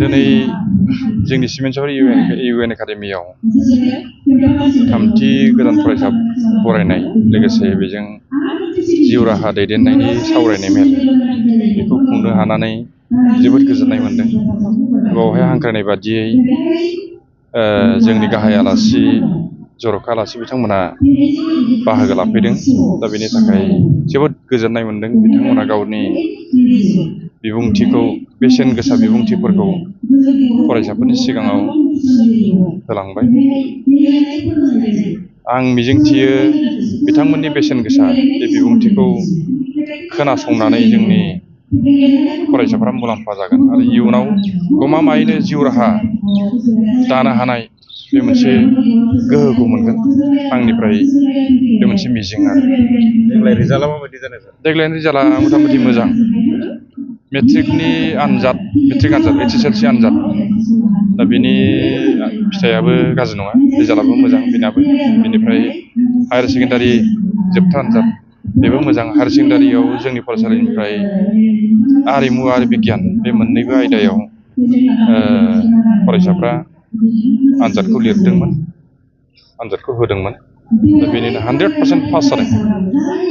दिनै जोंनि सिमेन्ट इउएन एकाडेमियाव थामथि गोदान फरायसा बरायनाय लोगोसे बेजों जिउ राहा दैदेननायनि सावरायनाय मेल बेखौ खुंनो हानानै जोबोद गोजोननाय मोनदों। बेवहाय हांख्रायनाय बादियै जोंनि गाहाय आलासि जर'खा आलासि बिथांमोना बाहागो लाफैदों। दा बेनि थाखाय जोबोद गोजोननाय मोनदों। बिथांमोना गावनि बिबुंथिखौ बेसेन गोसा बिबुंथिफोरखौ फरायसाफोरनि सिगाङाव होलांबाय। आं मिजिंथियो बिथांमोननि बेसेन गोसा बे बिबुंथिखौ खोनासंनानै जोंनि फरायसाफ्रा मुलाम्फा जागोन आरो इयुनाव गमामायैनो जिउ राहा दानो हानाय बे मोनसे गोहोखौ मोनगोन। आंनिफ्राय बे मोनसे मिजिं आरो। देग्लाय रिजाल्टआ माबायदि जानाय? देग्लायनि रिजाल्टआ मथा मथि मोजां। मेट्रिक आनजाद HSLC आनजाद, दा बेनि फिथाइयाबो गाज्रि नङा, रिजाल्टआबो मोजां बेनाबो। बेनिफ्राय हायार सेकेन्डारि जोबथा आनजाद बेबो मोजां। हायार सेकेन्डारियाव जोंनि फरायसालिनिफ्राय आरिमु आरो बिगियान बे मोननैबो आयदायाव फरायसाफ्रा आनजादखौ लिरदोंमोन, आनजादखौ होदोंमोन। दा बेनिनो 100% पास जादों।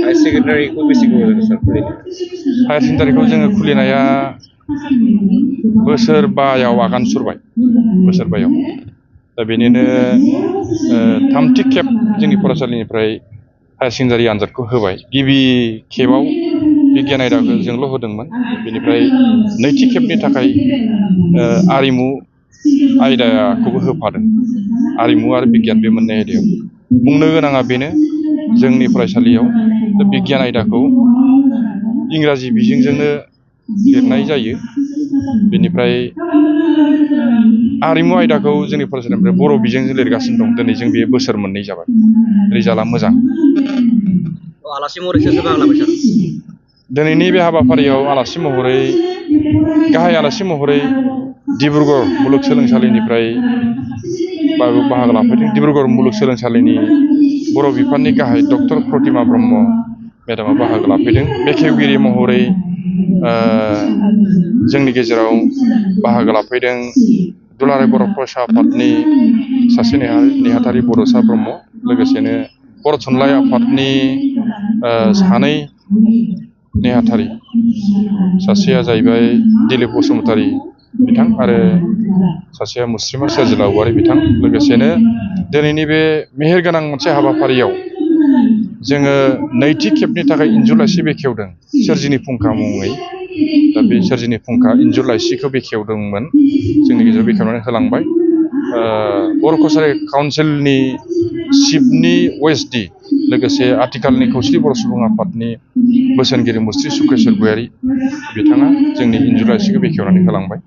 हायार सेकेन्डारिखौ बेसे गोबाव जादों सार खुलिनो? हायार सेकेन्डारिखौ जोङो खुलिनाया बोसोरबायाव आगान सुरबाय, बोसोरबायाव। दा बेनिनो थामथि खेब जोंनि फरायसालिनिफ्राय हायार सेकेन्डारि आनजादखौ होबाय। गिबि खेबाव बिगियान आयदाखौ जोंल' होदोंमोन। बेनिफ्राय नैथि खेबनि थाखाय आरिमु आयदाखौबो होफादों। आरिमु आरो बिगियान बे मोननै आयदायाव। बुंनो गोनाङा बेनो, जोंनि फरायसालियाव बिगियान आयदाखौ इंराजि बिजोंजोंनो लिरनाय जायो। बेनिफ्राय आरिमु आयदाखौ जोंनि फरायसालिनिफ्राय बर' बिजोंजों लिरगासिनो दं। दिनै जों बे बोसोर मोननै जाबाय। रिजाल्टआ मोजां। आलासि महरै सोर बाहागो लाबाय सार? दिनैनि बे हाबाफारियाव आलासि महरै, गाहाय आलासि महरै डिब्रुगड़ मुलुगसोलोंसालिनिफ्राय बाहागो लाफैदों। डिब्रुगड़ मुलुगसोलोंसालिनि बर' बिफाननि गाहाय डक्टर प्रतिमा ब्रह्म मेडामा बाहागो लाफैदों। बेखेवगिरि महरै जोंनि गेजेराव बाहागो लाफैदों दुलाराय बर' फरायसा आफादनि सासे नेहाथारि बड'सा ब्रह्म, लोगोसेनो बर' थुनलाइ आफादनि सानै नेहाथारि, सासेया जाहैबाय दिलिप बसुमतारी बिथां आरो सासेया मुस्रिमा सोरजिला औवारि बिथां। लोगोसेनो दिनैनि बे मेहेरगोनां मोनसे हाबाफारियाव जोङो नैथि खेबनि थाखाय इन्जुर लाइसि बेखेवदों सोरजिनि फुंखा मुङै। दा बे सोरजिनि फुंखा इन्जुर लाइसिखौ बेखेवदोंमोन, जोंनि गेजेराव बेखेवनानै होलांबाय। बर' कसारि काउन्सिलनि सिफनि OSD, लोगोसे आथिखालनि खौसेथि बर' सुबुं आफादनि बोसोनगिरि मुस्रि सुक्रेस्वर गयारि बिथाङा जोंनि इन्जुर लाइसिखौ बेखेवनानै होलांबाय।